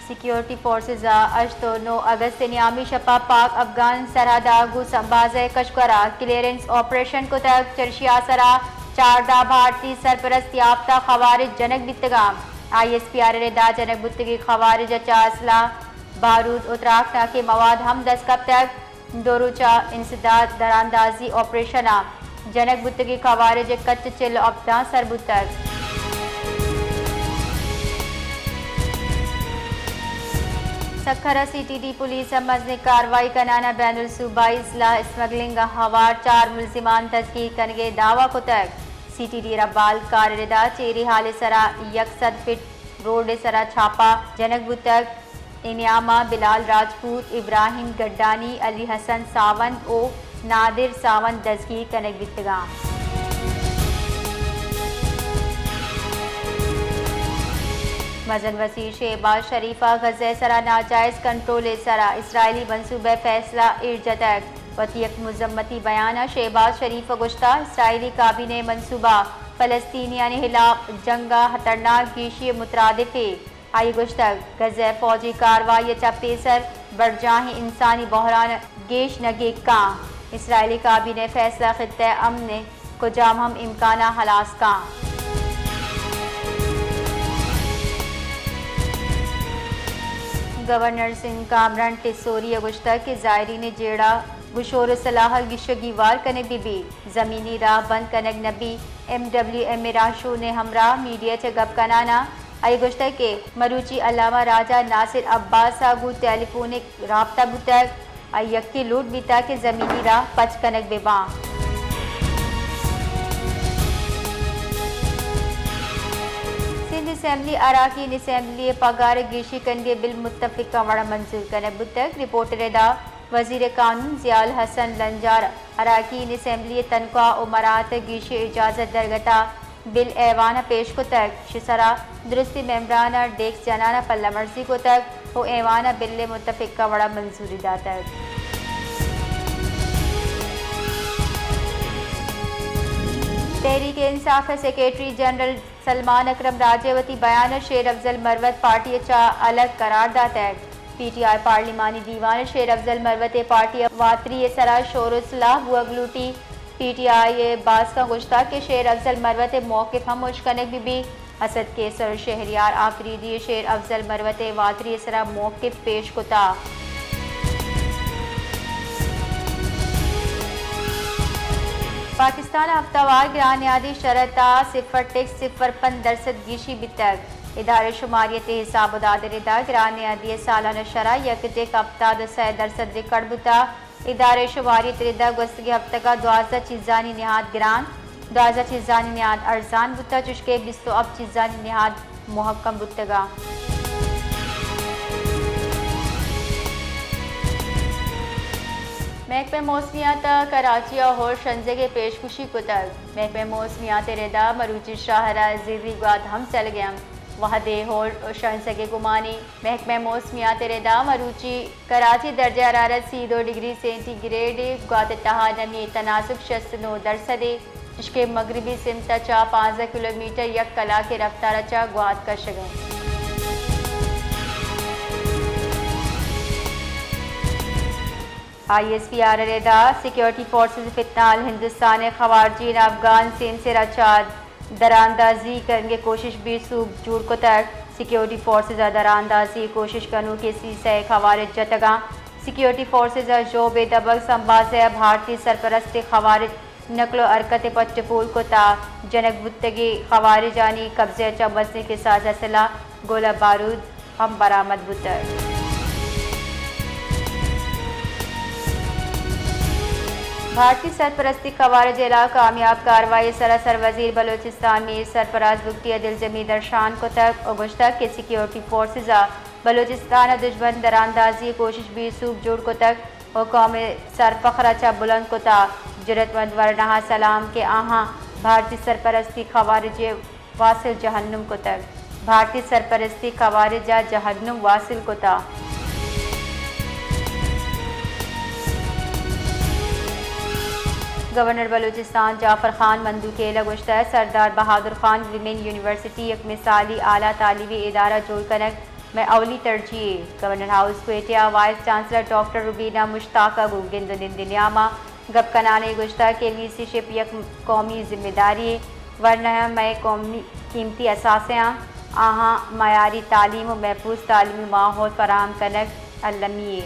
Security forces ءَ ہشت ءُ نو اگست ءِ نیامی شپ ءَ پاک افغان سرحد ءَ گوں سمباز ءِ کشکور ءَ کلیئرنس آپریشن کتگ، چرشی ءِ سرا چاردہ بھارتی سرپرست یافتہ خوارج جنگ بیتگاں۔ آئی ایس پی آر ءِ ردا جنگ بوتگیں خوارج ءَ چہ اسلحہ، بارود ءُ تراکناکیں مواد ہم دست کپتگ۔ دو روچ ءِ انسداد دراندازی آپریشن ءَ جنگ بوتگیں خوارج ءِ کچ چل ءُ ہپتاں سر بوتگ۔ سکھر ءَ سی ٹی ڈی پولیس ءَ مزنیں کاروائی کنان ءَ بین الصوبائی اسلحہ اسمگلنگ ءَ ہوار چار ملزمان دزگیر کنگ ءِ دعوی کتگ۔ سی ٹی ڈی ءِ ربالکار ءِ ردا چیری ہال ءِ سرا یک سد فٹ روڈ ءِ سرا چھاپہ جنگ بوتگ۔ اے نیام ءَ بلال راجپوت، ابراہیم گڈانی، علی حسن ساوند ءُ نادر ساوند دزگیر کنگ بیتگاں۔ مزن وزیر شہباز شریف ءَ غزہ ءِ سرا ناجائز کنٹرول ءِ سرا اسرائیلی منصوبہ ءِ فیصلہ ایر جتگ۔ وتی یک مذمتی بیان ءَ شہباز شریف ءَ گوشتگ، اسرائیلی کابینہ ءِ منصوبہ فلسطینیانی ہلاپ جنگ ءِ ہترناک گیشی ءِ مترادف اِنت۔ آئی ءَ گوشتگ، غزہ ءِ فوجی کاروائی ءَ چہ پیسر برجاہیں انسانی بحران گیش نہ گیگ کاں۔ اسرائیلی کابینہ ءِ فیصلہ خطہ ءِ امن ءِ کجام ہم امکان ءَ ہلاس کاں۔ گورنر سندھ کامران ٹیسوری ءَ گوشتگ کہ زائرین ءِ جیڑہ گوں شور ءُ سلاہ ءَ گیش ءُ گیوار کنگ بہ بیت، زمینی راہ بند کنگ نہ بیت۔ ایم ڈبلیو ایم ءِ راہشون ءِ ہمراہ میڈیا ءَ چہ گپ کنان ءَ آئی ءَ گوشتگ کہ مروچی علامہ راجہ ناصر عباس ءَ گوں ٹیلی فونک رابطہ بوتگ، آئی ءِ یکیں لوٹ بیتگ کہ زمینی راہ پچ کنگ بہ باں۔ سندھ اسمبلی اراکین اسمبلی ءِ پگار ءِ گیشی کنگی بل متفقہ وڑ ءَ منظور کنگ بوتگ۔ رپورٹ ءِ ردا وزیر قانون ضیاء الحسن لنجار اراکین اسمبلی ءِ تنخواہ ءُ مراعات ءِ گیشی اجازت درگت ءَ بل ایوان ءَ پیش کتگ، ایشی سرا درستی ممبران ءَ ڈیسک جنان ءَ پلہ مرزی کتگ ءُ ایوان ءَ بل ءِ متفقہ وڑ ءَ منظوری داتگ۔ تحریک انصاف ءِ سیکرٹری جنرل سلمان اکرم راجہ ءَ وتی بیان ءَ شیر افضل مروت پارٹی ءَ چہ الگ قرار داتگ۔ پی ٹی آئی پارلیمانی دیوان ءَ شیر افضل مروت ءِ پارٹی ءِ واتری ءِ سرا شور ءُ سلاہ بوگ لوٹی۔ پی ٹی آئی ءِ باسکاں گوشتگ کہ شیر افضل مروت ءِ موقف ہم ہشک کنگ بہ بیت۔ اسد قیصر ءُ شہریار آفریدی ءَ شیر افضل مروت ءِ واتری ءِ سرا موقف پیش کتگ۔ پاکستان ءَ ہفتہ وار گران نیادی شرح ءَ صفر ٹیکس صفر پنچ درسد گیشی بیتگ۔ ادارہ شماریت ءِ حساب ءُ داد ءِ ردا گران نیادی ءِ سالانہ شرح یک ٹک ہفتاد ءُ سئے درسد ریکارڈ بوتگ۔ ادارہ شماریت ءِ ردا گوستگیں ہفتگ ءَ دوازدہ چیزانی نہاد گران، دوازدہ چیزانی نہاد ارزان بوتگ، چوشکہ بیست ءُ ہپت چیزانی نہاد مہکم بوتگ اَنت۔ محکمہ موسمیات ءَ کراچی ءَ ہور شنزگ ءِ پیشگوشی کتگ۔ محکمہ موسمیات ءِ ردا مروچی شہر ءَ زری گوات ہم چلگ ءَ اِنت۔ وہدے ہور شنزگ ءِ گمانی۔ محکمہ موسمیات ءِ ردا مروچی کراچی درجہ حرارت سی دو ڈگری سینٹی گریڈ ءَ، گوات ءِ تہا نمی ءِ تناسب شست ءُ نو درسد ءَ، چشکہ مغربی سمت ءَ چہ پانزدہ کلومیٹر یک کلاک ءِ رفتار ءَ چہ گوات کشگ ءَ اِنت۔ آئی ایس پی آر ءِ ردا سیکیورٹی فورسز ءِ فتنہ حال ہندوستان ءِ خواریجین افغان سیم سر ءَ چہ دراندازی کنگ ءِ کوشش بے سوب جوڑ کتگ۔ سیکیورٹی فورسز ءَ دراندازی ءِ کوشش کنوکیں سی سئے خوارج جتگ اَنت۔ سیکیورٹی فورسز ءَ ژوب ءِ دمگ سمباز ءَ بھارتی سرپرستیں خوارج نقل ءُ حرکت ءِ پٹ ءُ پول کت ءُ جنگ بوتگیں خوارجانی قبضہ ءَ چہ مزنیں کساس ءِ سلاہ، گولہ بارود ہم برآمد بوتگ۔ بھارتی سرپرستی خوارج ءِ ہلاپ ءَ کامیاب کاروائی ءِ سرا سروزیر بلوچستان میر سرفراز بگٹی ءَ دلجمی درشان کتگ ءُ گوشتگ کہ سیکیورٹی فورسز ءَ بلوچستان ءَ دژمن دراندازی ءِ کوشش بے سوب جوڑ کتگ ءُ قوم ءِ سر فخر ءَ چہ بلند کتگ۔ جرات مند ورنا ءَ سلام کہ آہاں بھارتی سرپرستی خوارج ءِ واصل جہنم کتگ۔ بھارتی سرپرستی خوارج ءَ جہنم واصل کتگ۔ گورنر بلوچستان جعفر خان مندوخیل ءَ گوشتگ، سردار بہادر خان ویمن یونیورسٹی یک مثالی اعلیٰ تعلیمی ادارہ جوڑ کنگ مئے اولی ترجیح اے۔ گورنر ہاؤس کوئٹہ ءَ وائس چانسلر ڈاکٹر روبینہ مشتاق ءَ گوں گند ءُ نند ءِ نیام ءَ گپ کنان ءَ گوشتگ کہ لیسی شپ یک قومی ذمہ داری یے، ورنہ مئے قومی قیمتی اثاثہ آں، آہاں معیاری تعلیم ءُ محفوظ تعلیمی ماحول فراہم کنگ المی یے۔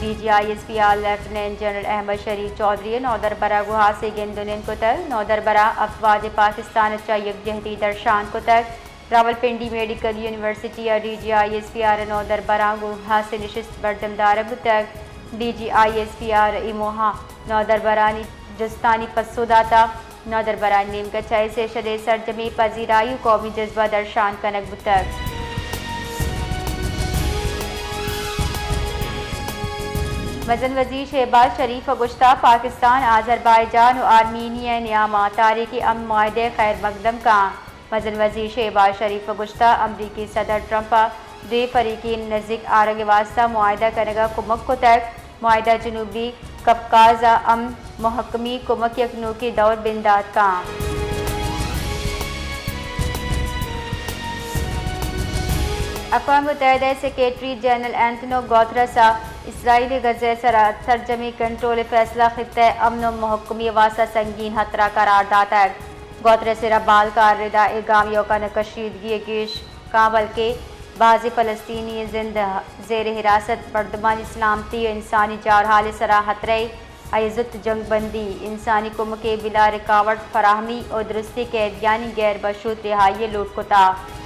D G I S P R lieutenant general Ahmed Sharif Chaudhry ءَ نودربر ءَ گوں ہاسیں گند ءُ نند کتگ۔ نودربر ءَ افواج پاکستان ءَ چہ یکجہتی درشان کتگ۔ راولپنڈی میڈیکل یونیورسٹی ءَ D G I S P R ءِ نودربراں گوں ہاسیں نشست برجم دارگ بوتگ۔ D G I S P R ءَ اے موہ ءَ نودربرانی جستانی پسو داتگ۔ نودربرانی نیمگ ءَ چہ اے سیشن ءِ سرجمیں پذیرائی ءُ قومی جذبہ درشان کنگ بوتگ۔ مزن وزیر شہباز شریف ءَ گوشتگ پاکستان، آذربائیجان ءُ آرمینیا ءِ نیام ءَ تاریخی امن معاہدہ ءَ خیر مقدم کنت۔ مزن وزیر شہباز شریف ءَ گوشتگ امریکی صدر ٹرمپ ءَ دوئیں فریقین نزیک آرگ ءِ واستہ معاہدہ کنگ ءَ کمک کتگ۔ معاہدہ جنوبی کپکاز ءِ امن ءِ مھکمی ءَ کمک ءِ یک نوکیں دور بندات کنت۔ اقوام متحدہ ءِ سیکرٹری جنرل انتونیو گوترس ءَ اسرائیل ءِ غزہ ءِ سرا سرجمیں کنٹرول ءِ فیصلہ خطہ ءِ امن ءِ مھکمی ءِ واستہ سنگین ہترہ قرار داتگ۔ گوترس ءِ را بالکاں ردا اے گام ایوکا نہ کشیدگی ءِ گیش کنت، بلکیں بازیں فلسطینی ءِ زند، زیر حراست، مردمانی سلامتی ءُ انسانی جارحال ءِ سرا ہترہ یے، آئی ءَ زوت جنگ بندی، انسانی کمک ءِ بلا رکاوٹ فراہمی ءُ درستیں قیدیانی غیر مشروط رہائی ءِ لوٹ کتگ۔